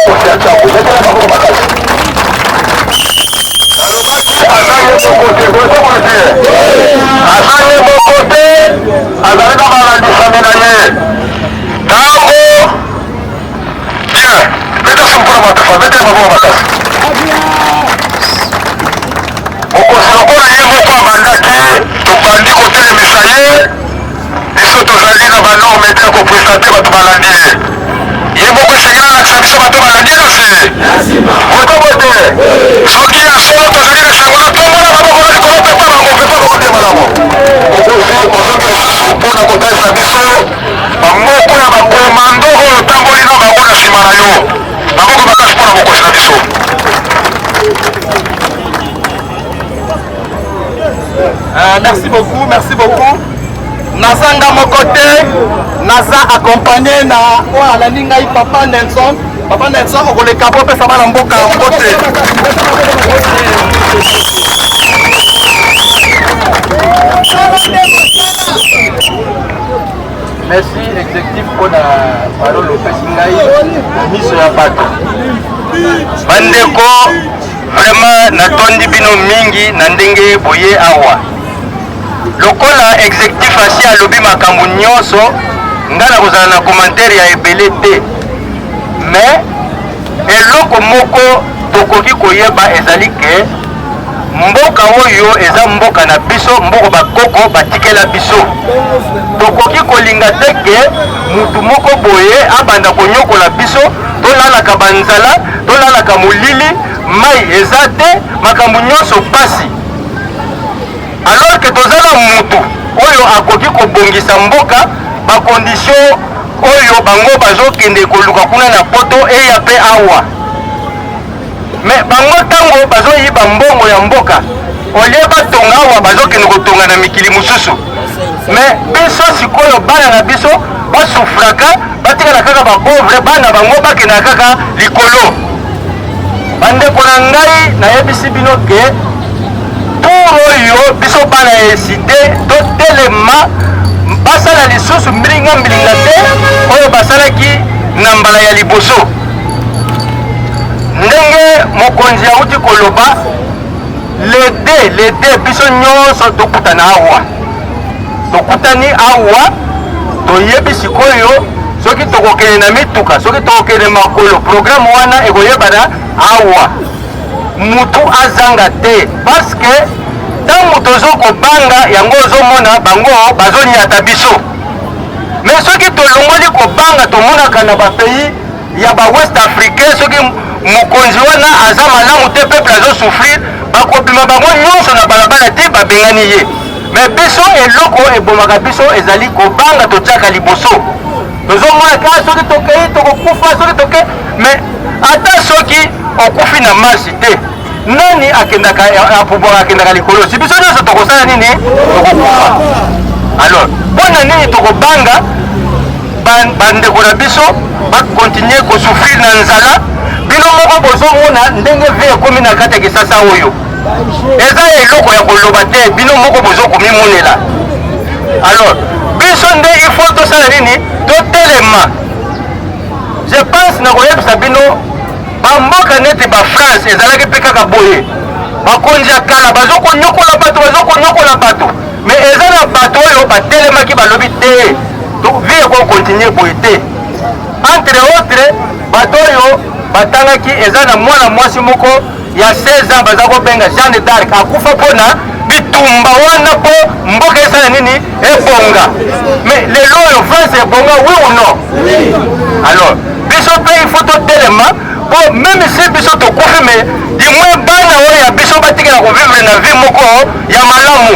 mokonzi ya Tshangu. Betela maboko makasi. Nalobaki aza ye moko te, boye to boye te? Aza ye moko te, azali na balandisami na ye. Ntango bien, beta sumu mpona matufa, betela maboko makasi. Mokonzi lokola ye moko abandaki, tobandi kotelemisa ye. Biso tozali na ba normes te ya ko presenter bato balandi ye. Ye moko esengeli alakisa biso bato balandi ye na se. Boye boye te? Soki ya solo tozali na esengo na tombola maboko na likolo pepa bango pepa bango te malamu. Okozi ozongi lisusu mpo na kotalisa biso bamoko ya bakomando oyo otamboli na bango na nsima na yo. Maboko makasi mpo na mokonzi na biso. Merci beaucoup, merci beaucoup. Naza nga moko te, naza accompagné na oyo alandi ngai papa Nelson. Papa Nelson okoleka po opesa bana mboka mbote. Merci executif mpo na parole opesi ngai na miso ya bato. Bandeko, vraiment natondi bino mingi na ndenge boye awa. Lokola executif asi alobi makambo nyonso, nga nakozala na commentaire ya ebele te. Mais eloko moko tokoki koyeba ezali ke mboka oyo eza mboka na biso, mboka bakoko batikela biso. Tokoki kolinga te ke mutu moko boye abanda konyokola biso, tolalaka banzala, tolalaka molili, mai eza te, makambo nyonso pasi. Alors que toza na mutu oyo akoki kobongisa mboka, ba conditions oyo bango bazokende koluka kuna na poto eya pe awa. Mais bango tango bazoyiba mbongo ya mboka, au lieu batonga awa bazokende kotonga na mikili mosusu. Mais biso sikoyo bana na biso basufraka, batikala kaka ba pauvre, bana bango bakendaka kaka likolo. Bandeko na ngai, nayebisi bino ke tour oyo biso bana ya Eside totelema, basala lisusu mbilinga mbilinga te oyo basalaki na mbala ya liboso. Ndenge mokonzi auti koloba, le deux, le deux biso nyonso tokutana awa, tokutani awa, toyebi sikoyo soki tokokende na mituka, soki tokokende makolo, programme wana ekoyebana awa. Mutu azanga te, parce que ntango tozo kobanga yango ozomona bango bazonyata biso. Mais soki tolongoli kobanga, tomonaka na ba pays ya ba West africain, soki mokonzi wana aza malamu te, peuple azo souffrir, bakobima bango nyonso na balabala te, babengani ye. Mais biso eloko ebomaka biso ezali kobanga, totiaka liboso, tozomona kaka soki tokei tokokufa, soki tokei. Mais ata soki okufi na marche te, nani akendaka ya pouvoir, akendaka likolo? Si biso nyonso tokosala nini? Tokokufa. Alors mpona nini tokobanga bandeko na biso bakontinue kosouffrir na nzala? Bino moko bozomona ndenge vie ekomi na kati ya Kisasa oyo, eza eloko ya koloba te, bino moko bozokomimonela. Alors biso nde il faut tosala nini? Totelema. Je pense na koyebisa bino, bamboka neti ba France ezalaki mpe kaka boye, bakonzi ya kala bazokonyokola bato, bazokonyokola bato, mais eza na bato oyo batelemaki, balobi te, vie ekokontinue boye te. Entre autres bato oyo batangaki, eza na mwana mwasi moko ya 16 ans baza kobenga Jeanne d'Arc, akufa mpona bitumba wana mpo mboka esala nini? Ebonga. Mais lelo oyo France ebonga, oui ou non? Alors biso mpe il faut totelema, mpo même si biso tokufi, mais du moins bana oyo ya biso batikala kovivre na vie moko ya malamu.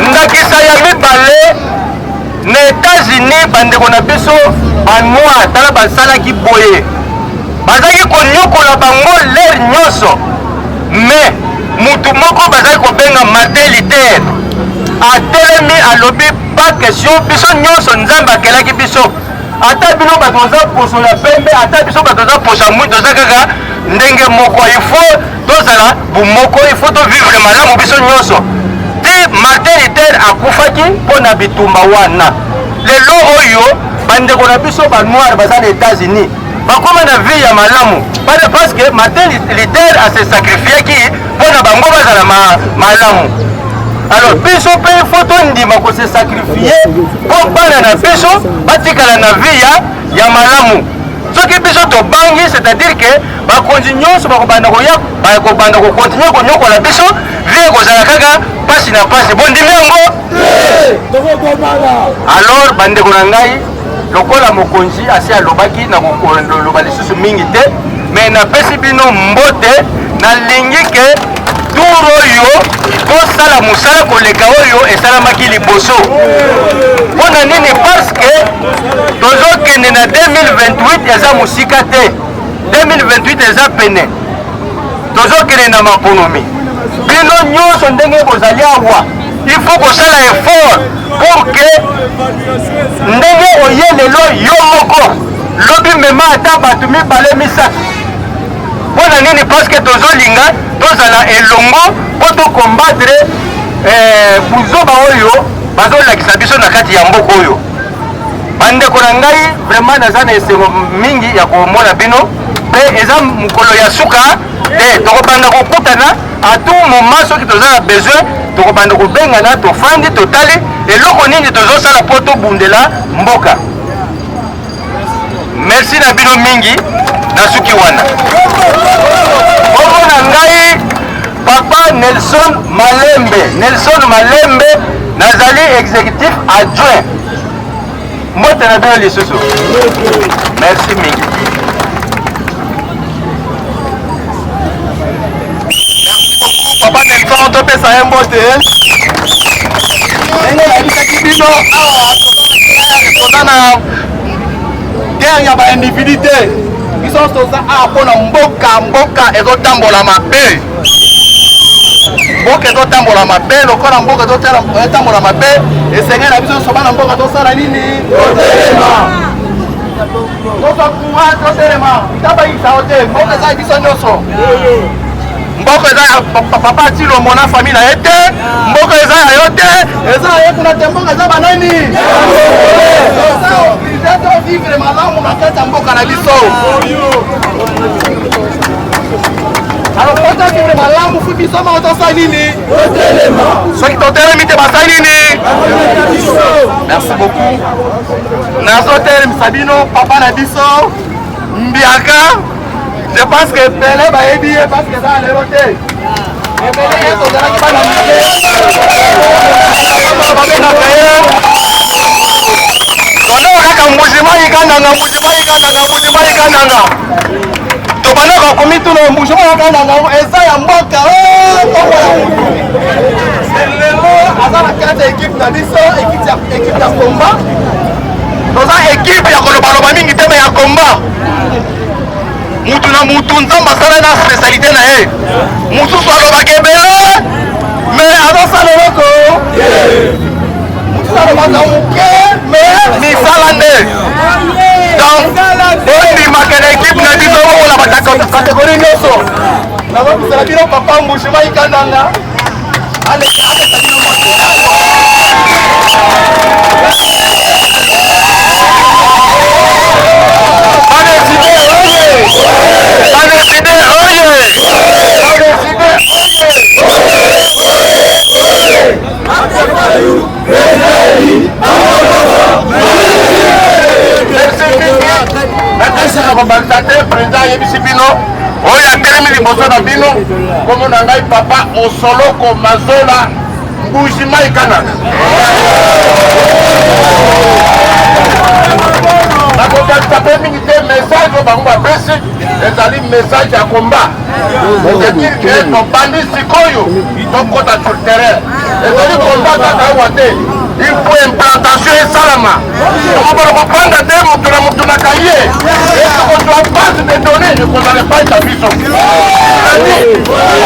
Ndakisa ya mibale, na États-Unis, bandeko na biso banoir, tala basalaki boye, bazalaki konyokola bango lere nyonso, mais mutu moko bazalaki kobenga Martin Luther atelemi, alobi pas question, biso nyonso Nzambe akelaki biso, ata bino bato boza poso ya pembe, ata biso bato toza poso ya mwindo, toza kaka ndenge moko, il faut tozala bomoko, il faut tovivre malamu biso nyonso. Ti Martin Luther akufaki mpo na bitumba wana. Lelo oyo bandeko na biso ba noir baza na Etats-Unis bakoma na vie ya malamu parce que Martin Luther ase sacrifiaki mpo na bango bazala ma, malamu. Alors biso mpe faut tondima kose sacrifier mpo bana na biso batikala na vie ya, ya malamu. Soki biso tobangi, c'est-à-dire que bakonzi nyonso bakobanda koya, bakobanda kokontinue konyokola biso, vie ekozala kaka pasi na pasi. Bondimi yango? Alors bandeko na ngai, lokola mokonzi asi alobaki, na koloba lisusu mingi te, mais napesi bino mbote. Nalingi ke tour oyo tosala mosala koleka oyo esalamaki liboso. Mpo na nini? Parce que tozokende na 2028, eza mosika te. 2028 eza pene, tozokende na maponomi. Bino nyonso ndenge bozali awa, il faut kosala effort pour que ndenge oye lelo yo moko, lobi mema ata bato mibale, misato. Mpo na nini? Parce que tozolinga tozala elongo mpo tocombattre buzoba oyo bazolakisa biso na kati ya mboka oyo. Bandeko na ngai, vraiment naza na esengo mingi ya komona bino, mpe eza mokolo ya suka te. Tokobanda kokutana à tout moment. Soki toza na besoin, tokobanda kobengana, tofandi, totali eloko nini tozosala mpo tobundela mboka. Merci na bino mingi. Nasuki wana. Kombo na ngai papa Nelson Malembe, Nelson Malembe, nazali exécutif adjoint. Mbote na bino lisusu, merci mingi. Merci beaucoup papa Nelson, topesa ye mbote. Ndenge nayebisaki bino awa, toza na guerre ya baindividu te. Biso nyonso toza awa mpona mboka. Mboka ezotambola mabe, mboka ezotambola mabe. Lokola mboka ezotambola mabe, esengeli na biso nyonso bana mboka tosala nini? Totelema, tozwa courage, totelema. Tabayisa yo te, mboka eza ya biso nyonso. Mboka eza ya papa Tilombo na famille na ye te, mboka eza ya yo te, eza ya ye kuna te. Mboka eza banani? Toza obligé tovivre malamu na kati ya mboka na biso. Alors po tovivre malamu, faut biso moko tosala nini? Soki totelemi te, basali nini? Merci beaucoup. Nazotelemisa bino papa na biso Mbiaka. Je pense que ebele bayebi ye, parce que eza lelo te. Ebele ye tozalaki bana mike, babengaka ye tondoko kaka Mbujimai Kananga, Mbujimai Kananga, Mbujimai Kananga. Tobandaka komituna, Mbujimai Kananga eza ya mboka, kombo ya mutu. Lelo aza na kati ya équipe na biso, équipe ya combat. Toza équipe ya kolobaloba mingi te, mais ya combat. Mutu na mutu, Nzambe asala na spécialité na ye. Mosusu alobaka ebele mais azosala eloko, mosusu alobaka moke mais misala nde. Donc bondimaka na équipe na biso bokola bacatégorie nyonso. Nazobisela bino papa Mbushimai Kananga, aleka apesa bino moto. Baneside oye! Baneside oye! Baneside oye! Merci mingi. Napesaka kobakisa te, président ayebisi bino. Oyo atelemi liboso na bino, kombo na ngai papa Osoloko Mazola Mbuji Mai Kananga. Nakobakisa mpe mingi te. Message oyo bango bapesi ezali message ya combat, c'est-à-dire que tobandi sikoyo, tokɔta sur terrain. Ezali combat kaka awa te, il faut implantation esalama. Tokobona kopanda te moto na moto na kaye, etokozwa base de données, ekozala epai na biso. C'est-à-dire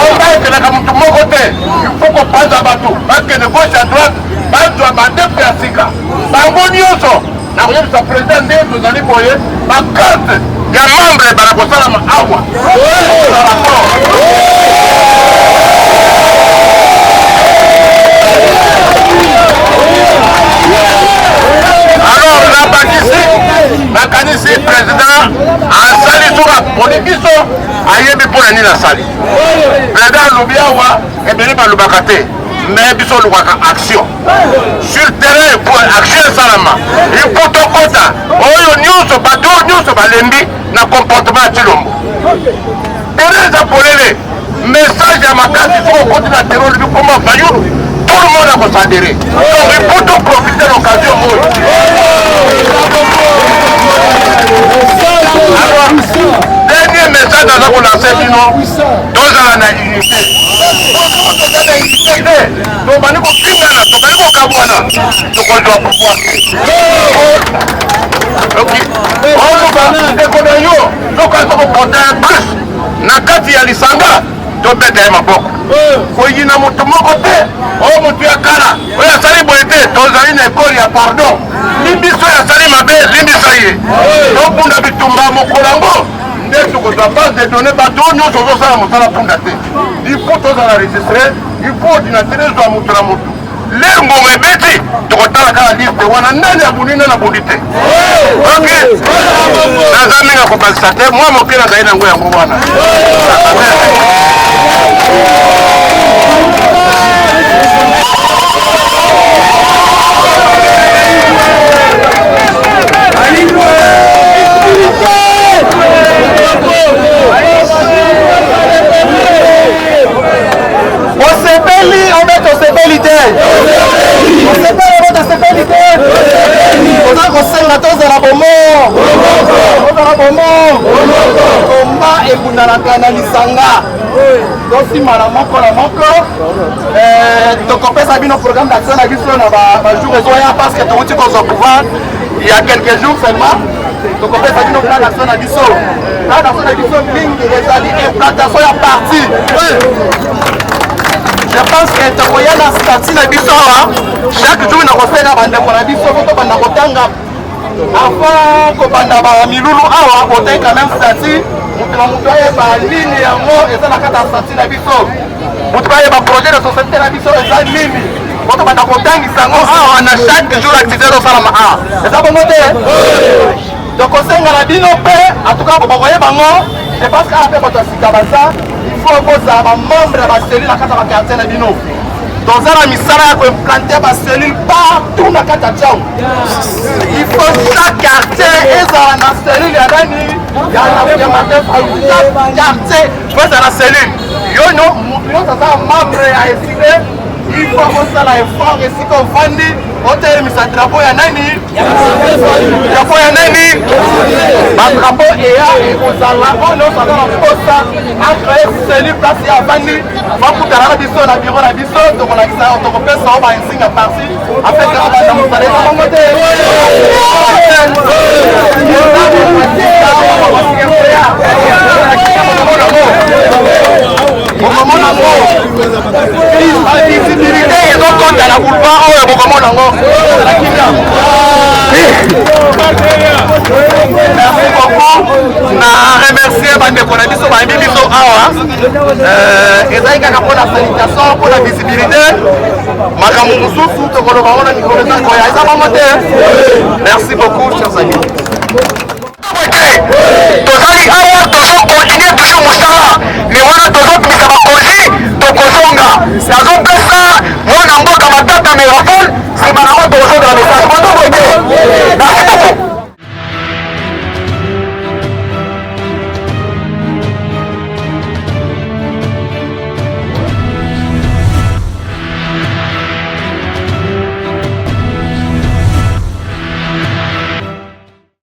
combat ekelaka moto moko te, il faut kopanza bato, bakende gauche à droite, bazwa baadepte ya sika bango nyonso. Nakoyebisa président nde tozali boye, bacarte ya membre ebala kosalama awa. Rapport. Président alobi awa, ebele balobaka te, mais biso olukaka action sur terrain po action esalama. Il faut tokota oyo nyonso, bato oyo nyonso balembi na comportement ya Tshilombo. Terrain eza polele, message ya makasi. Soki okoti na terrain, olobi koma Fayulu, tout le monde akosadere. Donc il faut toprofiter l'occasion oyo. Alors, dernier message aza kolancer bino, tozala na unité. Toza na unité te, tobandi kofingana, tobandi kokabwana, tokozwa pouvoir te. Oloba ndeko na yo soki aza koporter un plus na kati ya lisanga, tobeta ye maboko. Koyina motu moko te, oyo motu ya kala oyo asali boye te. Tozali na ekole ya pardon. Limbiso oyo asali mabe, limbisa ye. Tobunda bitumba mokolo yango nde tokozwa base de données. Bato oyo nyonso ozosala mosala punda te, il faut tozala registre, il faut ordinateur ezwa moto na motu. Lere ngongo ebeti, tokotala kaka liste wana, nani abundi, nani abundi te. Ok, naza mingi akobakisa te, mwa moke nazali nango yango wana. Osepeli obe tosepeli te? Osepeli obe tosepeli te? Oza kosenga tozala bomo, tozala bomo. Komba ebundanaka na lisanga, tosimana moko na moko. Tokopesa bino programme d'action na biso na bajour ezoya, parce que touti kozwa pouvoir il y a quelques jours seulement. Tokopesa bino plan d'action na biso. Plan d'action na biso mingi ezali implantation ya parti. Je pense que tokoya na statut na biso awa chaque jour. Na kosenga bandeko na biso po tobanda kotanga avant kobanda bamilulu awa. Botai quand même statut, moto na moto ayeba nini yango eza na kati ya statut na biso, moto bayeba projet de société na biso eza nini, po tobanda kotangisa yango awa na chaque jour activité ezosalama awa. Eza bongo te? Tokosenga na bino mpe, en tout cas bakoyeba yango, je pense kaka mpe bato ya sika baza, il faut kozala bamembre ya bacellule na kati ya baquartier na bino. Toza na misala ya koimplanter bacellule partout na kati ya Tshangu. Il faut chaque quartier ezala na cellule ya nani, ya Martin Fayulu. Chaque quartier faut ezala na cellule. Yo no motu nyonso aza membre ya ECiDé, il faut kosala effort esika ofandi, otelemisa drapeau ya nani, drapeau ya nani. Badrapeau eya ekozala, oyo nyonso aza na posa acréer cellule place ya avandi, bakutana na biso na bureau na biso, tokolakisa, tokopesa o bainsigne ya parti afin que abanda mosala. Eza bongo te? Bokomona ngo visibilité ezokota na boulevard oyo, bokomona ngo. Merci beaucoup. Na remercier bandeko na biso bayambi biso awa. Ezali kaka mpona salutation, mpona visibilité. Makambo mosusu tokoloba ngo na mikolo eza koya. Eza bongo te? Merci beaucoup, chers amis.